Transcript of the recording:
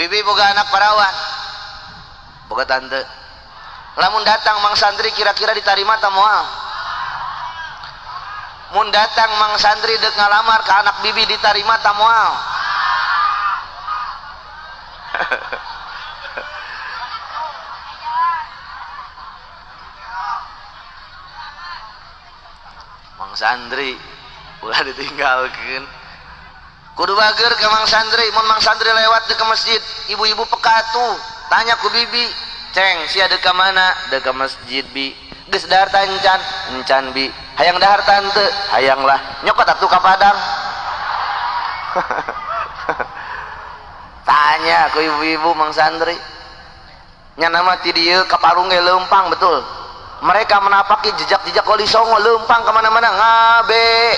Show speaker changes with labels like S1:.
S1: Bibi boga anak parawan, boga tante. Lamun datang Mang Sandri kira-kira ditarima ta moal? Mun datang Mang Sandri dek ngalamar ke anak bibi ditarima ta moal? Mang Sandri ulah ditinggalkeun. Kudu bager ke Mang Sandri. Mun Mang Sandri lewat ke masjid, ibu-ibu peka tuh, tanya ku bibi, "Ceng, sia deuk ka mana?" "Deuk ka masjid, Bi." "Geus dahar ta encan?" "Encan, Bi." "Hayang dahar tante?" "Hayang lah." "Nyokot atuh ka Padang." Tanya ku ibu-ibu Mang Sandri. Nya nama ti dieu ka Parung ge leumpang, betul. Mereka menapaki jejak-jejak Wali Songo, leumpang kemana-mana, ngabe.